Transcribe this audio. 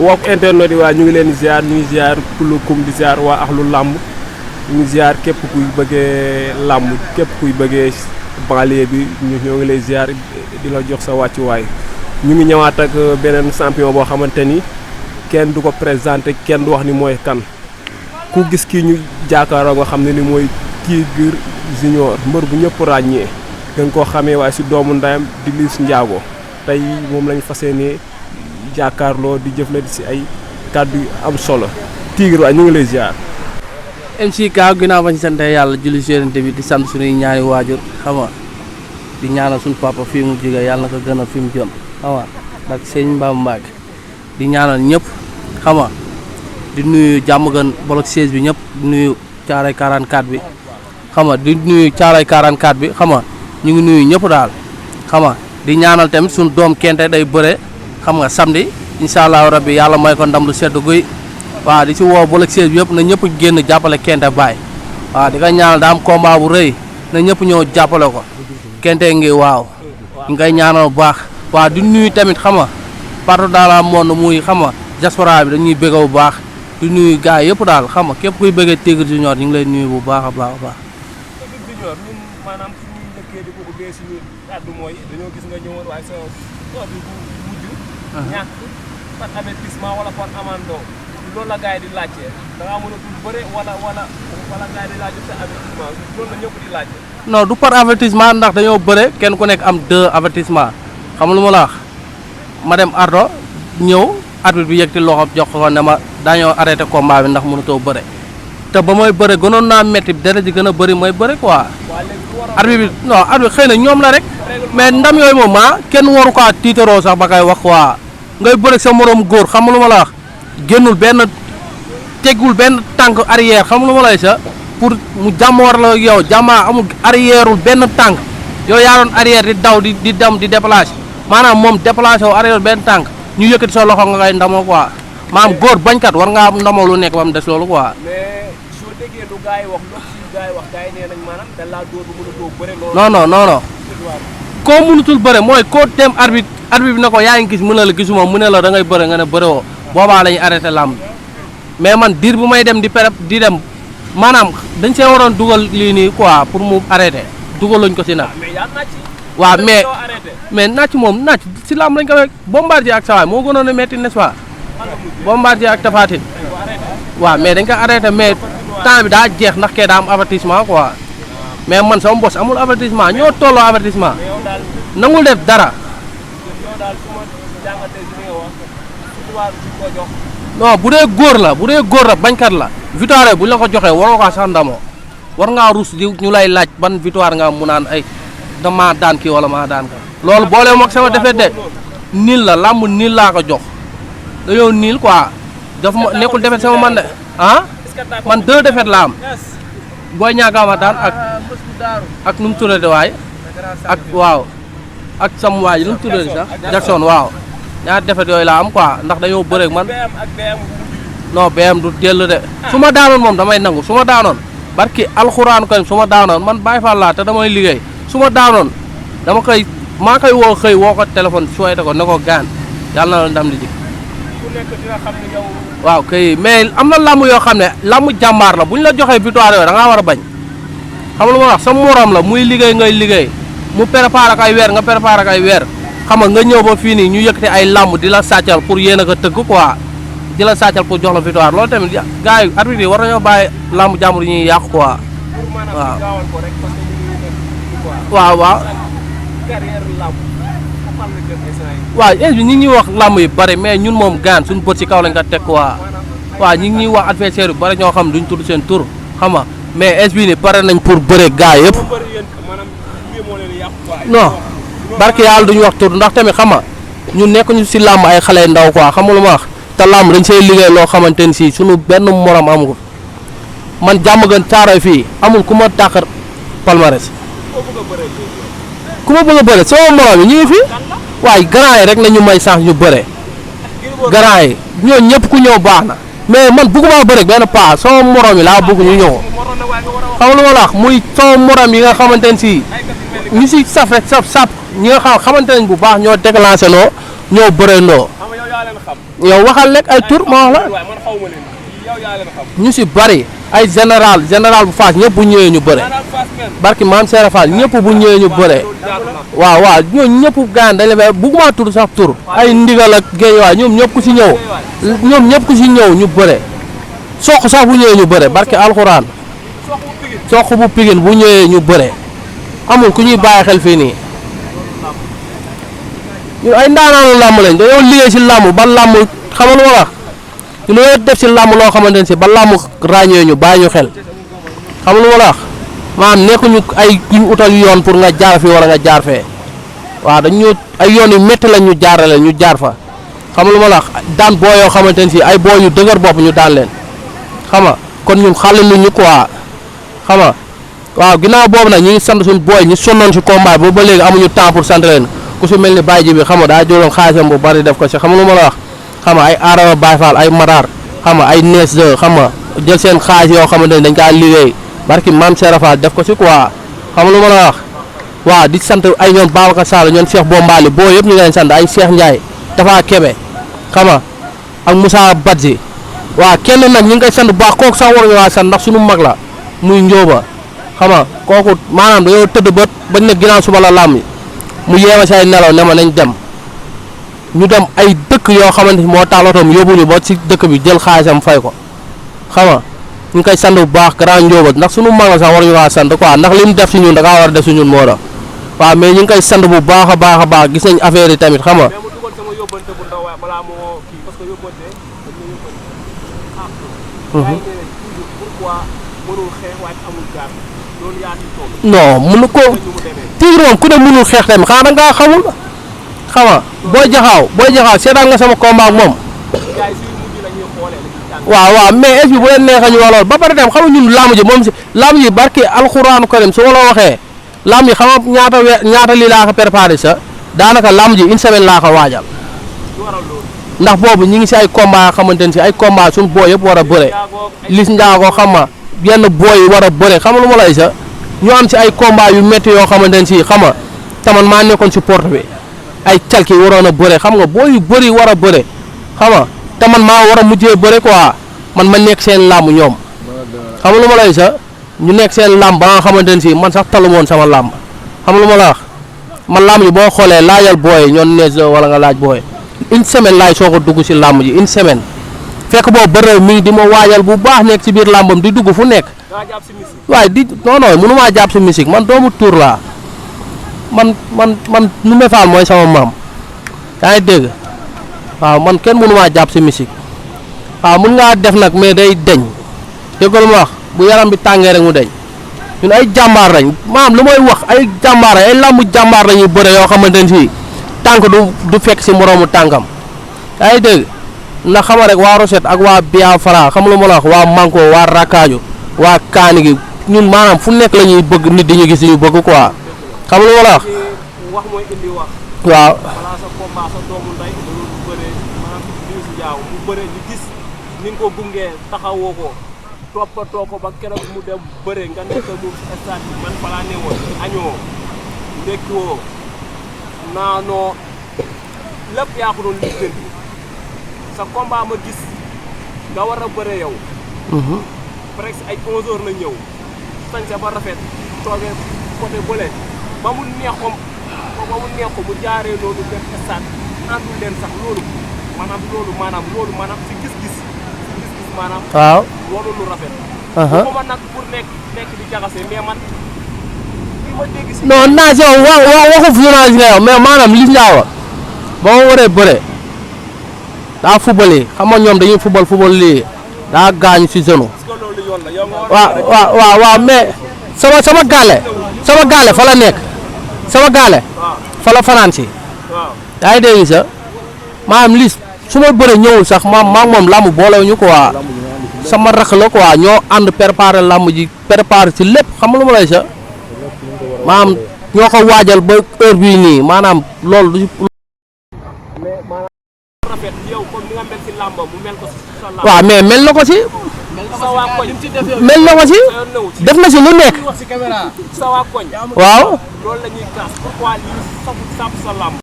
wax internet yi waa ñu ngi leen di ziar ñu ngi ziar kulukum di ziar waa axlu làmb ñu ngi ziar képp kuy bëggee làmb képp kuy bëggee banlieue bi ñoo ngi lay ziar di la jox sa wàccuwaay ñu ngi ñëwaat ak beneen champion boo xamante ni kenn du ko présenté kenn du wax ni mooy kan ku gis kii ñu jaakaaroo nga xam ne ni mooy Tigre Junior mbër bu ñëpp ràññee gën koo xamee waaye si doomu ndayam di Liss Ndiago tey moom lañu fas yéenee jàkkaarloo di jëflante si ay kàddu yu am solo Tigre waaye ñu ngi lay ziar. MC Ka ginnaaw bañ sant yàlla julli si Yonent bi di sant suñuy ñaari waajur xam nga di ñaanal suñu papa fii mu jóge yàlla na ko gën a fi mu jëm xam nga ndax sëñ Mbamba Mbacke di ñaanal ñëpp xam nga di nuyu Diamaguène bloc 16 bi ñëpp di nuyu Thiaroye 44 bi xam nga di nuyu Thiaroye 44 bi xam nga ñu ngi nuyu ñëpp daal xam nga di ñaanal tamit suñu doom Kente day bëre xam nga samedi incha allahu rabbi yàlla may ko ndam lu sedd guy waaw di si woo bloc 16 bi yëpp na ñëpp génn jàppale Kente Baye waaw di ko ñaanal daa am combat bu rëy na ñëpp ñëw jàppale ko Kente ngi waaw ñu ngay ñaanal bu baax waaw di nuyu tamit xam nga partout dans le monde muy xam nga diaspora bi dañuy bëgg bu baax di nuyu gars yëpp daal xam nga képp kuy bëggee Tigre Junior ñu ngi lay nuyu bu baax a baax a baax. Tigre Junior ñun maanaam fi ñuy njëkkee di ko ubbee suñu kàddu mooy dañoo gis nga ñëwoon waaye sa tool bi bu mujj. ñàkk par avertissement wala par amando loolu la gars yi di laajte da ngaa mën a dul bëre wala gars yi di laajte sa avertissement loolu la ñëpp di laajte. non du par avertissement ndax dañoo bëre kenn ku nekk am 2 avertissement xam lu ma la wax ma dem ardo ñëw arbitre bi yëkkati loxo jox ko ne ma dañoo arrêté combat bi ndax mënutoo bëre te ba mooy bëre gënoon naa métti dara ji gën a bëri mooy bëre quoi. arbitre bi non arbitre xëy na ñoom la rek mais ndam yooyu moom kenn waru ko tiitaroo sax ba kay wax quoi ngay bëre sa morom góor xam lu ma la wax génnul benn tegul benn tànk arrière xam lu ma lay sa pour mu jàmm war la yow jàmmaa amul arrièreul benn tànk yow yaa doon arrière di daw di dem di déplacé maanaam moom déplacé wu arrière benn tànk ñu yëkkati sa loxo nga koy ndamoo quoi maanaam góor bañkat war ngaa ndamoo lu nekk ba mu des loolu quoi. mais soo déggee lu gars yi wax lu gars yi wax gars yi nee nañ maanaam dañ laa dóor bu mënatoo bëre loolu. non koo mënutul bëre mooy koo dem arbitre bi ne ko yaa ngi gis mu ne la gisuma mu ne la da ngay bëre nga ne bëre woo boobaa la ñuy arrêté làmb mais man diir bu may dem di dem maanaam dañ see waroon dugal lii nii quoi pour mu arrêté dugaluñ ko si nag. waaw mais nàcc moom nàcc si làmb lañ ko fekk Bombardier ak sawaay moo gënoon a metti n'est-ce pas Bombardier ak Tapha Tine waaw mais dañ ko arrêté mais temps bi daa jeex ndax kee daa am avertissement quoi mais man sama bos amul avertissement ñoo tolloo avertissement nangul def dara non bu dee góor la bañkat la victoire bu ñu la ko joxee waroo ko sax ndamoo war ngaa ruus di ñu lay laaj ban victoire nga mu naan ay dama daan kii wala maa daan ka loolu boole moog sama defet de niil la làmb niil laa ko jox dañoo niil quoi daf ma nekkul defet sama man de man 2 defet la am booy ñaagaama daan ak nu mu tuddati waay ak waaw ak sam waay nu mu tuddati sax Jackson waaw ñaar defet yooyu laa am quoi ndax dañoo bëreeg man non BM du dellu de su ma daanoon moom damay nangu su ma daanoon barki alxuraan koy su ma daanoon man Baye Fall laa te damay liggéey su ma daanoon maa koy woo xëy woo ko téléphone souhaité ko ne ko gaan yàlla na la ndam li ji waaw kay mais am na làmb yoo xam ne làmb jàmbaar la bu ñu la joxee victoire yooyu da ngaa war a bañ xam lu ma wax sa morom la muy liggéey ngay liggéey mu préparé ak ay weer nga préparé ak ay weer xam nga ñëw ba fii nii ñu yëkkati ay làmb di la sàccal pour yéen a ko tëgg quoi di la sàccal pour jox la victoire loolu tamit gars yi arbitre yi war nañoo bàyyi làmb jàmbur yi ñuy yàqu quoi waaw waaw ins bi ñi ngi ñuy wax làmb yi bari mais ñun moom gaan suñu bët ci kaw lañ ko teg quoi waaw ñi ngi ñuy wax adversaire yu bari ñoo xam duñ tudd seen tur xam nga mais ins bi ni pare nañ pour bëre gaa yëpp non barke yàlla duñu wax tur ndax tamit xam nga ñun nekkuñu si làmb ay xale ndaw quoi xam nga lu ma wax te làmb dañ see liggéey loo xamante ni si suñu benn morom amul man Diamaguène Thiaroye fii amul ku ma dàqar palmarès ku ma bëgg a bëre sama morom yi ñu ngi fi waaye grand yi rek nañu may chance ñu bëre grand yi ñoo ñëpp ku ñëw baax na mais man bëgguma bëre benn pas sama morom yi laa bëgg ñu ñëw xam lu ma la wax muy sama morom yi nga xamante ne si ñu si saf rek sap ñi nga xamante nañ bu baax ñoo déclenché noo ñoo bëree ndoo yow waxal rek ay tur ma wax la waaye man xaw ma leen yow yaa leen xam. ñu si bari ay général bu Fass ñëpp bu ñëwee ñu bëre barki maam Seera Fall ñëpp bu ñëwee ñu bëre waaw ñooñu ñëpp gaan dañ la bëgguma tur sax tur ay ndigal ak géej waay ñoom ñëpp ku si ñëw ñu bëre soq sax bu ñëwee ñu bëre barki alxuraan soq bu Pikine bu ñëwee ñu bëre amul ku ñuy bàyyi xel fii nii ñun ay ndaanaanu làmb lañ dañoo liggéey si làmb ba làmb xamal ma wax ñu loo def si làmb loo xamante ne si ba làmb ràññee ñu bàyyi ñu xel xamal ma wax maanaam nekkuñu ay ñu utal yoon pour nga jaar fii wala nga jaar fee waaw dañu ay yoon yu métti lañ ñu jaarale ñu jaar fa xamal ma wax daan boo yoo xamante ne si ay boo yu dëgër bopp ñu daan leen xam nga kon ñun xale lu ñu quoi xam nga waaw ginnaaw boobu nag ñi ngi sant suñu booy ñi sonnoon si combat boobu ba léegi amuñu temps pour sant leen ku si mel ni Baye ji bi xam nga daa jëloon xaalisam bu bari def ko si xam nga lu ma la wax xam nga ay Adama Baye Fall ay Matar xam nga ay Nees de xam nga jël seen xaalis yoo xamante ne dañ kaa liggéey barki maam Serap Fall def ko si quoi xam nga lu ma la wax waaw di sant ay ñoom Babacar Sall ñoom Cheikh Bombali boo yëpp ñu ngi leen sant ay Cheikh Ndiaye Tafa Kebe xam nga ak Moussa Badji waaw kenn nag ñu ngi koy sant bu baax kooku sax war nga waa sant ndax suñu mag la muy Njóoba xam nga kooku maanaam dañoo tëdd bët bañ ne ginnaaw suba la làmb mu yeewa say nelaw ne ma nañ dem ñu dem ay dëkk yoo xamante ni moo tax otoom yóbbuñu ba ci dëkk bi jël xaalisam fay ko xam nga ñu ngi koy sant bu baax grand Njóoba ndax suñu mag la sax war ñu waa sant quoi ndax li mu def si ñun da ngaa war a def si ñun moo tax waaw mais ñu ngi koy sant bu baax a baax gis nañ affaire yi tamit xam nga. non mënu ko Tigre moom ku ne mënul xeex tamit xanaa da ngaa xamul xam nga booy jaxaaw seetaan nga sama combat ak moom waaw mais est-ce que bu leen neexee ñu wax lool ba pare tam xam nga ñun làmb ji moom si làmb ji barki alxuraanu karim su ma la waxee làmb ji xam nga ñaata lii laa ko préparé sa daanaka làmb ji une semaine laa ko waajal ndax boobu ñi ngi si ay combat yoo xamante ne si ay combat suñu booy yëpp war a bëre Liss Ndiago xam nga yenn booy yi war a bëre xam nga lu ma lay sa ñu am si ay combat yu métti yoo xamante ne si xam nga taman maa nekkoon si porte bi ay calki waroon a bëre xam nga booy yu bëri war a bëre xam nga te man maa war a mujjee bëre quoi man ma nekk seen làmb ñoom xam nga lu ma lay sa ñu nekk seen làmb ba nga xamante ne si man sax talu woon sama làmb xam nga lu ma la wax man làmb ji boo xoolee laajal booy ñoon nees wala nga laaj booy une semaine laay soog a dugg si làmb ji une semaine fekk boobu ba réew mi di ma waajal bu baax nekk si biir làmbam di dugg fu nekk waaye di non mënumaa jàpp si musique man doomu tuur laa man nu me faal mooy sama maam yaa ngi dégg waaw man kenn mënumaa jàpp si musique waaw mën ngaa def nag mais day deñ dégg lu ma wax bu yaram bi tàngee rek mu deñ ñun ay jàmbaar lañ maam lu may wax ay jàmbaar ay làmbu jàmbaar lañuy bëre yoo xamante ne si tànk du fekk si moroomu tànkam yaa ngi dégg ndax xama rek waa Rochette ak waa Biafra xam lu ma la wax waa Manko waa Rakaju waa Kaani gi ñun maanaam fu nekk la ñuy bëgg nit di ñu gis ñu bëgg quoi xam lu ma la wax waaw ni ko gungee taxawoo ko toppatoo ko ba keroog mu dem bëre nga nekk moom si stade bi man balaa ne woon añoo ndekkiwoo naanoo lépp yaa ko doon lijjanti sa combat ma gis nga war a bëre yow presque ay 11 heures la ñëw sañse ba rafet toogee côté bële ba mu neex ko mu jaaree loolu def stade àndul leen sax loolu maanaam si gis-gis maanaam waaw loolu lu rafet bu ma nag pour nekk di jaxase mais man li ma dégg si non naa si waxu violence nga yow mais maanaam Liss Ndiago ba ma waree bëre daa fubal yi xam nga ñoom dañuy fubal lii daa gaañu si zone waaw mais sama gaale fa la nekk sama gaale fa la fanaan si yaa ngi dégg sa maanaam Liss su ma bëre ñëwul sax maa moom làmb boolewuñu quoi sama rakk la quoi ñoo ànd préparer làmb ji préparer ci lépp xam nga lu ma lay sa maanaam ñoo ko waajal ba heure bii nii maanaam loolu du waaw mais mel na ko ci def na ci lu nekk waaw